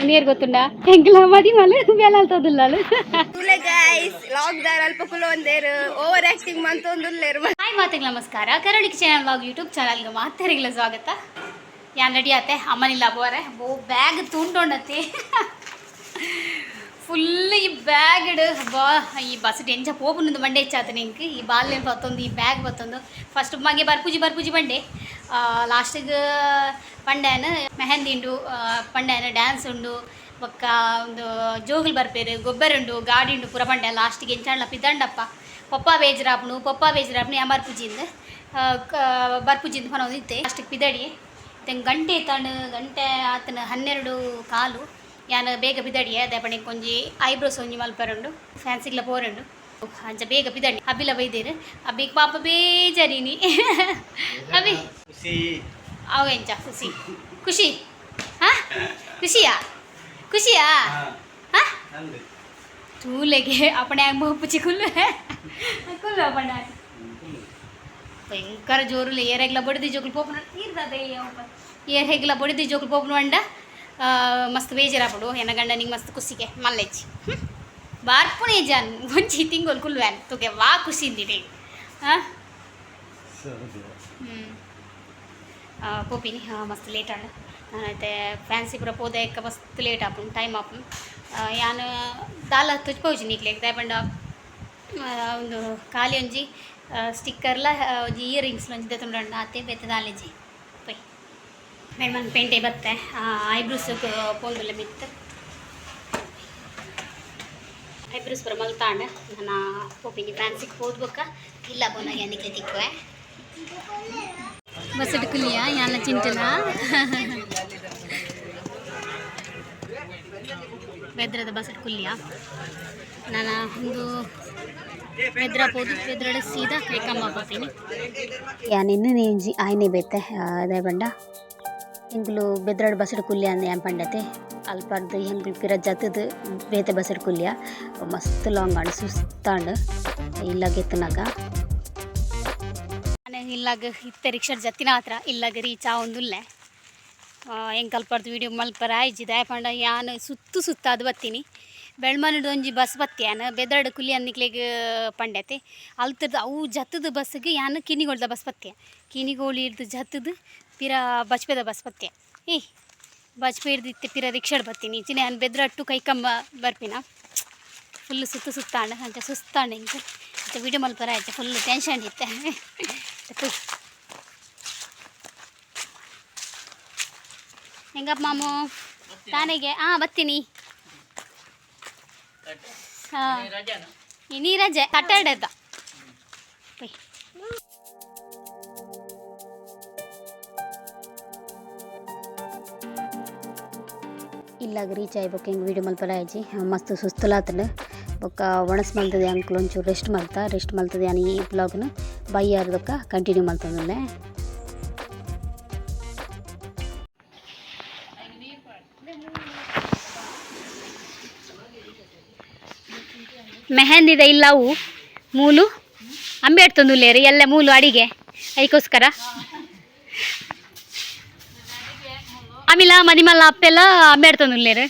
ನೀರು ಗೊತ್ತುಂಡ ಎಂಕಲ ಮದಿ ಮಲ್ ಬೇಲಾಲ್ ತೋದುಲ್ಲಾಲು. Guys, lock ದಾರ್ ಅಲ್ಪ ಕುಲೊಂದೇರು ಓವರ್ ಆಕ್ಟಿಂಗ್ ಮಂತೊಂದುಲ್ಲೇರು. ಹಾಯ್ ಮಾತೆಗೆ ನಮಸ್ಕಾರ. ಕರಡಿಗೆ ಚಾನಲ್ ವಾಗ್ ಯೂಟ್ಯೂಬ್ ಚಾನಲ್ಗೆ ಮಾತೆರಿಗೆಲ್ಲ ಸ್ವಾಗತ. ಯಾನ್ ರೆಡಿ ಆತೆ, ಅಮ್ಮನಿಲ್ಲ ಬೋರೆ ಬೋ ಬ್ಯಾಗ್ ತುಂಡೊಂಡತಿ ಫುಲ್ ಈ ಬ್ಯಾಗ್ ಬಾ. ಈ ಬಸ್ ಎಂಚ ಪೋಪುನೊಂದು ಮಂಡೆ ಹೆಚ್ಚಾತ ನಿಂಕ್. ಈ ಬಾಲ್ಯ ಬತ್ತೊಂದು, ಈ ಬ್ಯಾಗ್ ಬತ್ತೊಂದು. ಫಸ್ಟ್ ಮಗೆ ಬರ್ಪುಜಿ ಬರ್ಪುಜಿ ಬಂಡೆ, ಲಾಸ್ಟಿಗೆ ಪಂಡ್ಯಾನ ಮೆಹಂದಿ ಉಂಡು, ಪಂಡ್ಯಾನ ಡ್ಯಾನ್ಸ್ ಉಂಡು, ಬೊಕ್ಕ ಒಂದು ಜೋಗುಲು ಬರ್ಪೇರು, ಗೊಬ್ಬರ ಉಂಡು, ಗಾಡಿ ಉಂಡು ಪೂರ ಪಂಡೆ. ಲಾಸ್ಟಿಗೆ ಎಂಚಾಂಡ್ಲ ಪಿದಂಡಪ್ಪ. ಪೊಪ್ಪ ಬೇಜಾರಾಪುಂಡು, ಪೊಪ್ಪ ಬೇಜಾರಾಪುಂಡು, ಯಾ ಬರ್ಪುಜಿಂದ್ ಬರ್ಪುಜಿಂದ್ ಪನೊಂದು ಇತ್ತೆ. ಲಾಸ್ಟಿಗೆ ಪಿದಡಿ ತೆಂಗ್ ಗಂಟೆ ತಾಂಡು ಗಂಟೆ ಆತನ 12:15. ಯಾನ್ ಬೇಗ ಪಿದಡಿಯೆ ಅದೇ ಪಂಡ ಒಂಜಿ ಐಬ್ರೋಸ್ ಒಂಜಿ ಮಲ್ಪರುಂಡು, ಫ್ಯಾನ್ಸಿಗ್ಲ ಪೋರುಂಡು. ಅಂಚ ಬೇಗ ಪಿದಡಿ. ಅಬಿಲ ಬೈದೇರು. ಅಬಿಗ್ ಪಾಪ ಬೇಜಾರಿನಿ. ಅಬಿ. ಖುಷಿ. ಅವ ಎಂಚ ಖುಷಿ ಖುಷಿ? ಹಾ, ಖುಷಿಯಾ ಖುಷಿಯಾ? ಹಾ. ನಂದು. ತೂಲೆಗೆ ಅಪ್ಪಣೆ ಪುಚಿ ಕುಲ್ಲು ಕುಲ್ಲು ಅಪ್ಪಣೆ. ಭಯಂಕರ ಜೋರುಲ್ಲ. ಏರೆಗ್ಲ ಬಡಿದಿ ಜೋಕುಲು ಪೋಪುನ ತೀರ್ದದೆ. ಏರೆಗ್ಲ ಬಡಿದಿ ಜೋಕುಲು ಪೋಪುನ ಪಂಡ ಮಸ್ತ್ ಬೇಜಾರಾಪುಂಡು. ಎನ್ನ ಗಂಡ ನಿಂಗೆ ಮಸ್ತ್ ಖುಷಿಗೆ ಮಲ್ಲೆಚ್ಚಿ ಬಾರ್ಪುಣೆ ಜಾನ್ ಒಂಜಿ ತಿಂಗೊಲು ಕುಲ್ವ್ಯಾನ್ ತುಗೆ ವಾ ಖುಷಿ ಇಂದಿದೆ. ಹಾಂ, ಹ್ಞೂ, ಪೋಪಿನಿ. ಮಸ್ತ್ ಲೇಟ್ ಆಂಡ್. ಐತೆ ಫ್ಯಾನ್ಸಿ ಪೂರ ಪೋದೆ ಮಸ್ತ್ ಲೇಟ್ ಆಪುಂಡು, ಟೈಮ್ ಆಪುಂಡು. ಯಾನ್ ದಾಲ ತುಚ್ಪೋಜಿ ನಿಕ್ಲೆಗ್ ದಾಯೆ ಪಂಡ ಒಂದು ಖಾಲಿ ಒಂಜಿ ಸ್ಟಿಕ್ಕರ್ಲ ಒಂಜಿ ಇಯರ್ ರಿಂಗ್ಸ್ ಒಂಜಿ ದೆತೊಂಡು ಆತೆ, ಬೇತೆ ದಾಲೇಜಿ ಪೊಯ್. ಮನ್ ಪೇಂಟೆ ಬತ್ತೆ, ಐಬ್ರೋಸ್ ಪೋಂದುಲ್ಲ ಮಿತ್ತ್ ಐಬ್ರೋಸ್ ಪೂರ ಮಲ್ತಾಂಡ್. ನನ ಪೋಪಿನಿ ಫ್ಯಾನ್ಸಿಗೆ ಪೋದು ಬೊಕ್ಕ ಇಲ್ಲ ಪೋನಾಗ ನಿಕ್ಲೆ ತಿಕ್ಕುವೆ. ಬಸ್ ಕುಲಿಯ ಯಾನ ಚಿಂಟಲ ಬೆದ್ರದ ಬಸ್ ಕುಲ್ಲಿಯ. ನಾನು ಒಂದು ಬೆದ್ರ ಪೋದು ಬೆದ್ರಡೆ ಸೀದಾ ಕೈಕಂಬ ಪೋಪಿನಿ. ಯಾನ್ ಇನ್ನೇ ಒಂಜಿ ಆಯ್ನೆ ಬೇತೆ. ದಾಯೆ ಪಂಡ ಎಂಕುಲು ಬೆದ್ರಡ್ ಬಸ್ಡ್ ಕುಲ್ಲಿಯ ಅಂದ್ ಯಾನ್ ಪಂಡತೆ. ಅಲ್ಪರ್ದ್ ಎಂಕುಲು ಪಿರ ಜತ್ತ್‌ದ್ ಬೇತೆ ಬಸ್ಡ್ ಕುಲ್ಲಿಯ. ಮಸ್ತ್ ಲಾಂಗ್ ಆಂಡ್, ಸುಸ್ತಾಂಡ್ ಇಲ್ಲಗ್ ಎತ್ತುನಗ. ನಾನು ಇಲ್ಲಾಗ ಇತ್ತೆ ರಿಕ್ಷಾ ಜತ್ತಿನ ಹತ್ರ ಇಲ್ಲಾಗ ರೀಚ್ ಆವೊಂದುಲ್ಲೆ. ಎಂಕ್ ಅಲ್ಪರ್ದ್ ವೀಡಿಯೋ ಮಲ್ಪರ ಆಯ್ಜಿ. ದಾಯೆ ಪಂಡ ಯಾನ್ ಸುತ್ತು ಸುತ್ತಾದ್ ಬತ್ತೀನಿ. ಬೆಳ್ಮನಡ್ ಒಂಜಿ ಬಸ್ ಬತ್ತಿ, ಯಾನ್ ಬೆದ್ರಡ್ ಕುಲ್ಲಿ ನಿಕ್ಲೆಗ್ ಪಂಡೆತೆ. ಅಲ್ತುರ್ದು ಅವು ಜತ್ತದ ಬಸ್ಸಿಗೆ ಯಾನ್ ಕಿನ್ನಿಗೋಳಿದ ಬಸ್ ಬತ್ತೆ. ಕಿನ್ನಿಗೋಳಿರ್ದು ಜತ್ತದ ಪಿರ ಬಜ್ಪೆದ ಬಸ್ ಬತ್ತೆ. ಏ ಬಜ್ಪೆರ್ದು ಇತ್ತೆ ಪಿರ ರಿಕ್ಷಾಡ್ ಬತ್ತೀನಿ. ಇಚ್ಚಿನ ಯಾನ್ ಬೆದ್ರ ಟು ಕೈಕಂಬ ಬರ್ಪಿನ. ಫುಲ್ ಸುತ್ತು ಸುತ್ತಾಂಡ್, ಅಂಚ ಸುಸ್ತಾಂಡ್ ಎಂಕ್. ಅಂಚ ವೀಡಿಯೋ ಮಲ್ಪರ ಆಯ್ತು. ಫುಲ್ ಟೆನ್ಷನ್ ಇತ್ತೆ. ಹೆಂಗಪ್ಪ ಮಾಮು ತಾನೆಗೆ? ಹಾಂ, ಬತ್ತೀನಿ. ಹಾಂ, ಇನಿ ರಜೆ, ಸ್ಯಾಟರ್ಡೇದ. ಇಲ್ಲಾಗ ರೀಚ್ ಆಯಿ ಬೊಕ್ಕ ಎಂಕ್ ವೀಡಿಯೋ ಮಲ್ಪರ ಆಯ್ಜಿ. ಮಸ್ತ್ ಸುಸ್ತುಲಾತ್ಂಡ್. ಬೊಕ್ಕ ಒಣಸ್ ಮಲ್ತದೆ ಅಂಕುಲು ಒಂಚೂರು ರೆಸ್ಟ್ ಮಲ್ತ. ರೆಸ್ಟ್ ಮಲ್ತದೆ ಯಾನ್ ಈ ಬ್ಲಾಗ್ನ ಬಯ್ಯಾರ್ದೊಕ್ಕ ಕಂಟಿನ್ಯೂ ಮಲ್ತೊಂದುಲ್ಲೆ. ಮೆಹಂದಿದ ಇಲ್ಲವು ಮೂಲು ಅಂಬೇಡ್ತೊಂದುಲ್ಲೇರು ಎಲ್ಲ ಮೂಲು ಅಡಿಗೆ ಐಕೋಸ್ಕರ. ಆಮೇಲೆ ಮದಿಮಲ್ಲ ಅಪ್ಪೆಲ್ಲ ಅಂಬೇಡ್ತೊಂದುಲ್ಲೇರು.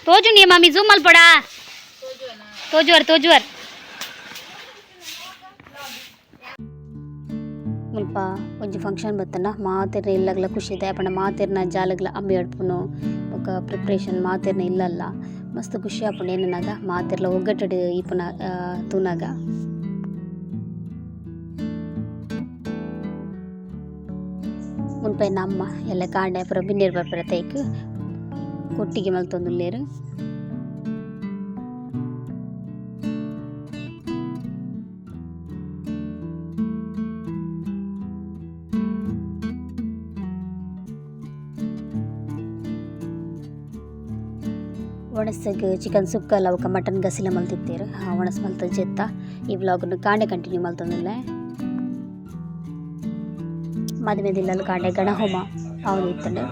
ತೋಜುಂಡಿ ಮಾಮಿ, ಜೂಮ್ ಮಲ್ಪೊಡ. ತೋಜುವರ್ ತೋಜುವರ್. ಮುಲ್ಪ ಒಂಜಿ ಫಂಕ್ಷನ್ ಬತ್ತಂಡ ಮಾತೆರ್ನ ಇಲ್ಲಗ್ಲ ಖುಷಿ ದಾಯೆ ಪಂಡ ಮಾತೆರ್ನ ಜಾಲಗ್ಲ ಅಂಬಿ ಅಡ್ಪುನು ಬೊಕ್ಕ ಪ್ರಿಪ್ರೇಷನ್ ಮಾತೆರ್ನ ಇಲ್ಲಲ್ಲ ಮಸ್ತ್ ಖುಷಿ ಆಪುಂಡು ಎನ್ನುನಗ ಮಾತೆರ್ಲ ಒಗ್ಗಟ್ಟುಡು ಇಪ್ಪುನ ತೂನಗ. ಮುಲ್ಪ ಎನ್ನ ಅಮ್ಮ ಎಲ್ಲ ಕಾಂಡೆ ಪೂರ ಬಿನ್ನೆರ್ ಬರ್ಪೆರ್ ತೈಕ್ ಕೊಟ್ಟಿಗೆ ಮಲ್ತೊಂದುಲ್ಲೆರ್. ಒಣಸ್ಸಗ್ ಚಿಕನ್ ಸುಕ್ಕ ಬೊಕ್ಕ ಮಟನ್ ಗಸಿಲ ಮಲ್ತಿತ್ತೆರ್. ಒಣಸ್ ಮಲ್ತ್ ಜೆತ್ತ. ಈ ವ್ಲಾಗ್‌ನ್ ಕಾಂಡೆ ಕಂಟಿನ್ಯೂ ಮಲ್ತೊಂದುಲ್ಲೆ. ಮದಿಮೆದಿಲ್ಲಲ್ ಕಾಂಡೆ ಗಣಹೋಮ ಆವೊಂದಿತ್ತುಂಡು.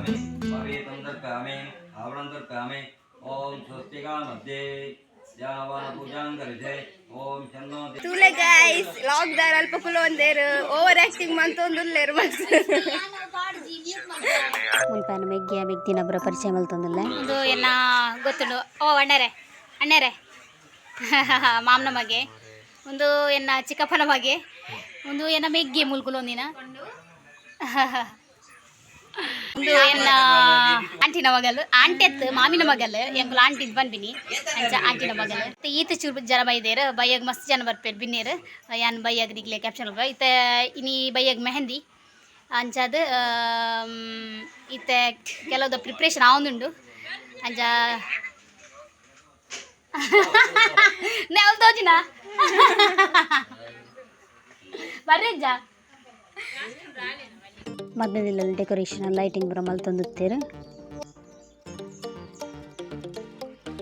ಓಂ ಸ್ವಸ್ತಿಕಾ ಮಧ್ಯೆ. ತೂಲೆ ಗೈಸ್, ಲಾಕ್ ದಾರ್ ಅಲ್ಪ ಕುಲೊಂದೇರು ಓವರ್ ಆಕ್ಟಿಂಗ್ ಮಂತೊಂದುಲ್ಲೇರು ಮಸ್ತ್. ಮುಲ್ಪ ಮೆಗ್ಗಿಯ ಮೆಗ್ದಿನ ಪೂರ ಪರಿಚಯ ಮಲ್ತೊಂದುಲ್ಲೆ. ಒಂದು ಎನ್ನ ಗೊತ್ತುಂಡು. ಓ ಅಣ್ಣರೇ, ಅಣ್ಣರೇ, ಮಾಮನ ಮಗೆ. ಒಂದು ಎನ್ನ ಚಿಕ್ಕಪ್ಪನ ಮಗೆ. ಒಂದು ಎನ್ನ ಮೆಗ್ಗಿ ಮುಲ್ಕುಲೊಂದಿನ. ಒಂದು ಎನ್ನ ಆಂಟಿನ ಮಗಲು, ಆಂಟಿ ಅತ್ತು ಮಾಮಿನ ಮಗಲು. ಎಂಕುಲು ಆಂಟಿ ಪನ್ಪಿನಿ ಅಂಚ ಆಂಟಿನ ಮಗಲು. ಮತ್ತೆ ಈತ ಚೂರು ಜನ ಬೈದೇರು. ಬೈಯಾಗ ಮಸ್ತ್ ಜನ ಬರ್ಪೇರು ಬಿನ್ನೇರು. ಯಾನ್ ಬೈಯಾಗ ನಿಕ್ಲೆ ಕ್ಯಾಪ್ಷನ್. ಇತ್ತೆ ಇನಿ ಬೈಯಾಗ ಮೆಹಂದಿ ಅಂಚಾದ್ ಇತ್ತೆ ಕೆಲವುದ ಪ್ರಿಪ್ರೇಷನ್ ಆವೊಂದುಂಡು ಅಂಚ. ನೆ ಅವ್ಲು ತೋಜಿನ ಬರ್ರೆಜ್ಜ. ಮದ್ಮೆದಿಲ್ಲಲ್ಲಿ ಡೆಕೋರೇಷನ್, ಲೈಟಿಂಗ್ ಪೂರ ಮಲ್ತೊಂದಿತ್ತೆರ್.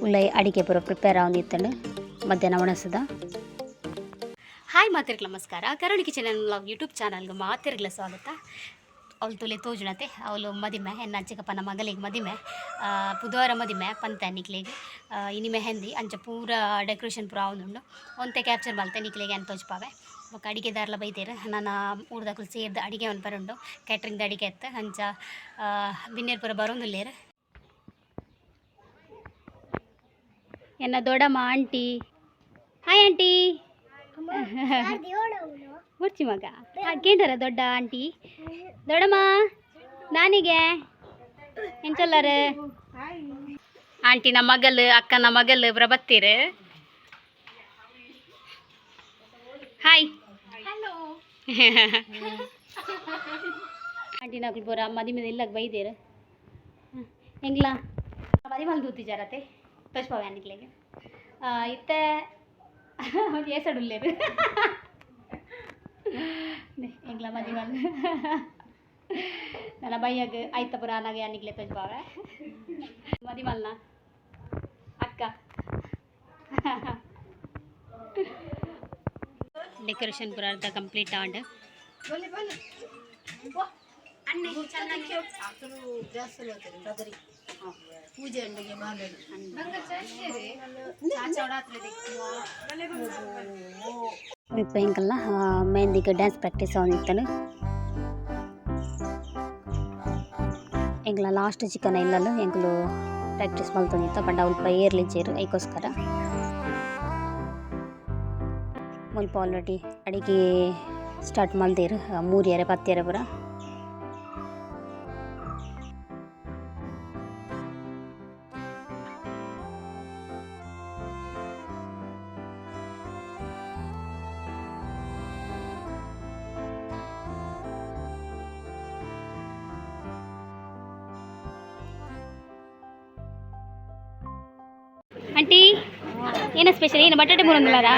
ಉಲೈ ಅಡಿಗೆ ಪೂರ ಪ್ರಿಪೇರ್ ಆವೊಂದಿತ್ತಂಡ್ ಮಧ್ಯಾಹ್ನ ಒಣಸದ. ಹಾಯ್, ಮಾತೆರ್ಗ್ಲ ನಮಸ್ಕಾರ. ಕರುಣಿ ಕಿಚನ್ ಆ್ಯಂಡ್ ವ್ಲಾಗ್ ಯೂಟ್ಯೂಬ್ ಚಾನಲ್ಗೆ ಮಾತೆರ್ಗ್ಲ ಸ್ವಾಗತ. ಅವಳು ತುಲೆ ತೋಜುಣತೆ, ಅವಳು ಮದಿಮೆ, ಎನ್ನ ಚಿಕ್ಕಪ್ಪನ ಮಗಲಿಗೆ ಮದಿಮೆ. ಬುಧವಾರ ಮದಿಮೆ ಪಂತೆ ನಿಕ್ಲೆಗ್. ಇನಿ ಮೆಹಂದಿ. ಅಂಚ ಪೂರ ಡೆಕೋರೇಷನ್ ಪೂರ ಆವೊಂದುಂಡು. ಒಂತೆ ಕ್ಯಾಪ್ಚರ್ ಮಲ್ತೆ, ನಿಕ್ಲೆಗ್ ಯಾನ್ ತೋಜ್ಪಾವೆ. ಬೊಕ್ಕ ಅಡಿಗೆದಾರ್ಲ ಬೈದೆರ್. ನನ ಊರ್ದಕುಲು ಸೇರ್ದ್ ಅಡಿಗೆ ಮನ್ಪರೆ ಉಂಡು. ಕ್ಯಾಟ್ರಿಂಗ್ದ ಅಡಿಗೆ ಅತ್ತ. ಅಂಚ ಬಿನ್ನೆರ್ ಪೂರ ಬರೋಂದುಲ್ಲೆರ್. ಎನ್ನ ದೊಡ್ಡಮ್ಮ ಆಂಟಿ. Hi aunty. ಮುರ್ಚಿ ಮಗ ಕೇಂಡರ. ದೊಡ್ಡ ಆಂಟಿ, ದೊಡ್ಡಮ್ಮ ನಾನಿಗೆ ಎಂಚಲ್ಲಾರ. ಆಂಟಿನ ಮಗಲ್, ಅಕ್ಕನ ಮಗಲ್ ಪೂರ ಬತ್ತೀರ್. ಹಾಯ್ ಆಂಟಿನಕುಲು ಪೂರ ಮದಿಮೆದ ಇಲ್ಲಗ್ ಬೈದೇರ್. ಎಂಗ್ಲ ಮದಿಮಲ್ ದೂತಿಜಾರತೆ, ತೋಜ್ಪಾವೆ ನಿಕ್ಲೆಗ್. ಇತ್ತೆ ಏಸಡುಲ್ಲೇರು ಎಂಗ್ಲ ಮದಿಮಲ್. ನನ್ನ ಬೈಯಾಗ ಐತ ಪೂರ ಆನಾಗ ಯಾನಿಗ್ಲೆ ತೋಜ್ಪಾವೆ. ಮದಿಮಲ್ನ ಅಕ್ಕ. ಡೆಕೋರೇಷನ್ ಪೂರ ಅರ್ಧ ಕಂಪ್ಲೀಟ್ ಆಂಡ್. ಪೂಜೆ. ಮುಲ್ಪ ಎಂಕಲ್ನ ಮೆಹಂದಿಗ್ ಡ್ಯಾನ್ಸ್ ಪ್ರಾಕ್ಟೀಸ್ ಆವೊಂದಿತ್ತಂಡ್. ಎಂಕ್ಲ ಲಾಸ್ಟ್ ಚಿಕನ ಇಲ್ಲಲ್ ಎಂಕುಲು ಪ್ರಾಕ್ಟೀಸ್ ಮಲ್ತೊಂದಿತ್ತ. ಪಂಡ ಅಲ್ಪ ಏರ್ಲಿಜ್ಜೆರ್, ಐಕೋಸ್ಕರ. ಮುಲ್ಪ ಆಲ್ರೆಡಿ ಅಡಿಗೆ ಸ್ಟಾರ್ಟ್ ಮಲ್ದೆರ್, ಮೂರಿಯರೆ ಪತ್ತಿಯರೆ ಪೂರ. ಆಂಟಿ, ಏನ ಸ್ಪೆಷಲ್? ಏನು ಬಟಾಟೆ ಮುರಂದಿಲ್ಲಾರಾ?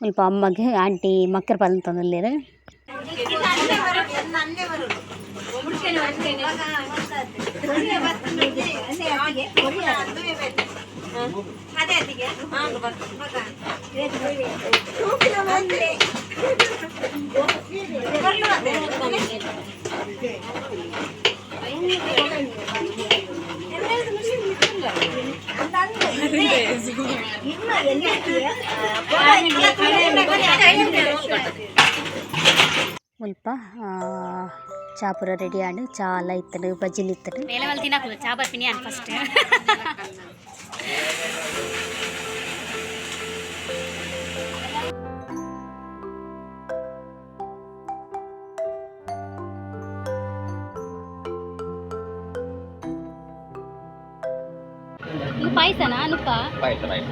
ಮುಲ್ಪ ಅಮ್ಮಗ್ ಆಂಟಿ ಮಕ್ಕರ್ ಪಲ್ತೊಂದುಲ್ಲೆರ್. ಮುಲ್ಪ ಚಾ ಪೂರ ರೆಡಿ ಆಂಡ್. ಚಾ ಲ ಇತ್ತಂಡ್, ಬಜ್ಜಿಲ್ ಇತ್ತಂಡ್. ಬೇಲೆ ಮಲ್ ತಿನ್ನಕುಲು ಚಾ ಬರ್ಪಿನಿ ಅನ್ ಫಸ್ಟ್. ಇದು ಪಾಯಸನಾ ನುಪ್ಪ? ಪಾಯಸ, ಪಾಯಸ.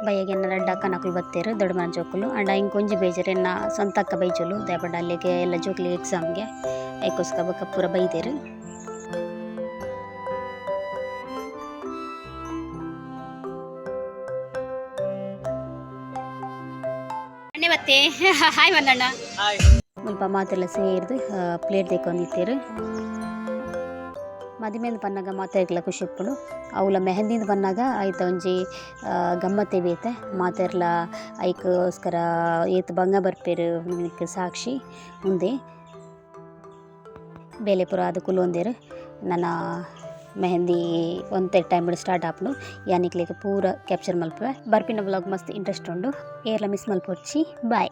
ಬಯ್ಯಗ್ ಎನ್ನ ರಡ್ಡ್ ಅಕ್ಕನಕುಲು ಬತ್ತೆರ್, ದೊಡ್ಡಮ್ಮನ ಜೋಕುಲು. ಆಂಡ ಇಂಕ್ ಒಂಜಿ ಬೇಜಾರ್, ಎನ್ನ ಸ್ವಂತ ಅಕ್ಕ ಬೈಜೋಲು. ದಾಯೆ ಪಂಡ ಅಲ್ಲಿಗೆ ಎಲ್ಲ ಜೋಕುಲೆಗ್ ಎಕ್ಸಾಮ್ಗೆ, ಐಕೋಸ್ಕರ ಬೊಕ್ಕ ಪೂರ ಬೈದೆರ್. ಅಣ್ಣೆ ಬತ್ತೆ. ಹಾಯ್ ಮಂದಣ್ಣ. ಮುಲ್ಪ ಮಾತೆಲ್ಲ ಸೇರ್ದು ಪ್ಲೇಟ್ ದೆಕ್ಕೊಂದಿತ್ತೆರ್. ಮದಿಮೆಂದ್ ಪನ್ನಗ ಮಾತೆರ್ಗ್ಲ ಖುಷಿ ಉಪ್ಪುಂಡು. ಅವ್ಲ ಮೆಹಂದಿಂದ್ ಪನ್ನಗ ಐತ ಒಂಜಿ ಗಮ್ಮತ್ತೆ ಬೇತೆ. ಮಾತೆರ್ಲ ಐಕೋಸ್ಕರ ಏತ್ ಬಂಗ ಬರ್ಪೆರ್ ನೆಕ್ಕ್ ಸಾಕ್ಷಿ ಉಂದೆ. ಬೇಲೆ ಪೂರ ಆದ್ ಕುಲ್ಲೊಂದೆರ್. ನನ ಮೆಹಂದಿ ಒಂತೆ ಟೈಮ್ ಸ್ಟಾರ್ಟ್ ಆಪುಂಡು. ಯಾನ್ ನಿಕ್ಲೆಗ್ ಪೂರ ಕ್ಯಾಪ್ಚರ್ ಮಲ್ಪುವೆ. ಬರ್ಪಿನ ವ್ಲಾಗ್ ಮಸ್ತ್ ಇಂಟ್ರೆಸ್ಟ್ ಉಂಡು. ಏರ್ಲ ಮಿಸ್ ಮಲ್ಪೊಡ್ಚಿ. ಬಾಯ್.